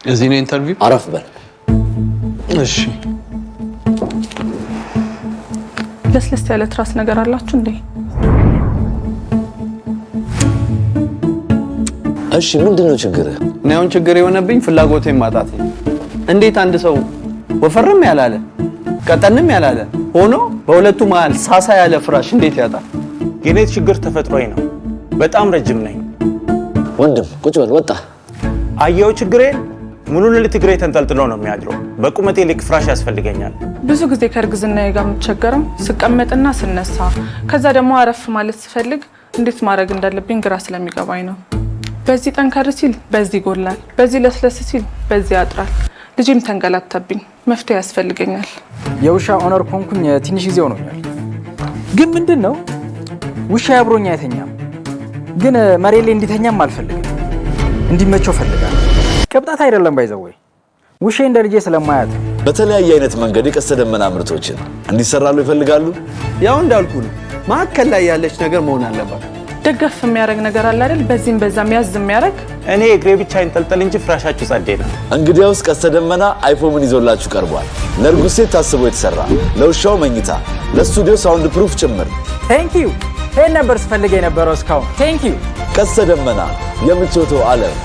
እዚህ ነው interview። አረፍ በል። እሺ። ለስለስ ያለ ትራስ ነገር አላችሁ እንዴ? እሺ፣ ምንድን ነው ችግርህ? እኔ አሁን ችግር የሆነብኝ ፍላጎቴን ማጣት ነው። እንዴት አንድ ሰው ወፈርም ያላለ ቀጠንም ያላለ ሆኖ በሁለቱ መሃል ሳሳ ያለ ፍራሽ እንዴት ያጣል? የኔ ችግር ተፈጥሮዬ ነው። በጣም ረጅም ነኝ። ወንድም ቁጭ በል። ወጣ። አየው ችግሬን። ሙሉ ሌሊት እግሬ ተንጠልጥሎ ነው የሚያድረው። በቁመቴ ልክ ፍራሽ ያስፈልገኛል። ብዙ ጊዜ ከእርግዝናዬ ጋር የምቸገረው ስቀመጥና ስነሳ፣ ከዛ ደግሞ አረፍ ማለት ስፈልግ እንዴት ማድረግ እንዳለብኝ ግራ ስለሚገባኝ ነው። በዚህ ጠንከር ሲል በዚህ ይጎላል፣ በዚህ ለስለስ ሲል በዚህ ያጥራል። ልጄም ተንገላታብኝ። መፍትሄ ያስፈልገኛል። የውሻ owner ከሆንኩኝ ትንሽ ጊዜ ሆኖኛል። ግን ምንድን ነው፣ ውሻ አብሮኝ አይተኛም። ግን መሬት ላይ እንዲተኛም አልፈልግም። እንዲመቸው ፈልጋለሁ። ቅብጣት አይደለም፣ by the way፣ ውሻ እንደ ልጄ ስለማያት ነው። በተለያየ አይነት መንገድ የቀስተ ደመና ምርቶችን እንዲሰራሉ ይፈልጋሉ? ያው እንዳልኩ ነው። መካከል ላይ ያለች ነገር መሆን አለባት። ደገፍ የሚያደርግ ነገር አለ አይደል? በዚህም በዛም ያዝ የሚያደርግ። እኔ እግሬ ብቻ ይንጠልጠል እንጂ ፍራሻችሁ ጸዴ ነው። እንግዲያውስ ቀስተ ደመና iFoam ን ይዞላችሁ ቀርቧል። ለእርጉዝ ሴት ታስቦ የተሰራ፣ ለውሻው መኝታ፣ ለስቱዲዮ sound proof ጭምር። Thank you። ይሄን ነበር ስፈልግ የነበረው እስካሁን። Thank you። ቀስተ ደመና፣ የምቾቱ ዓለም።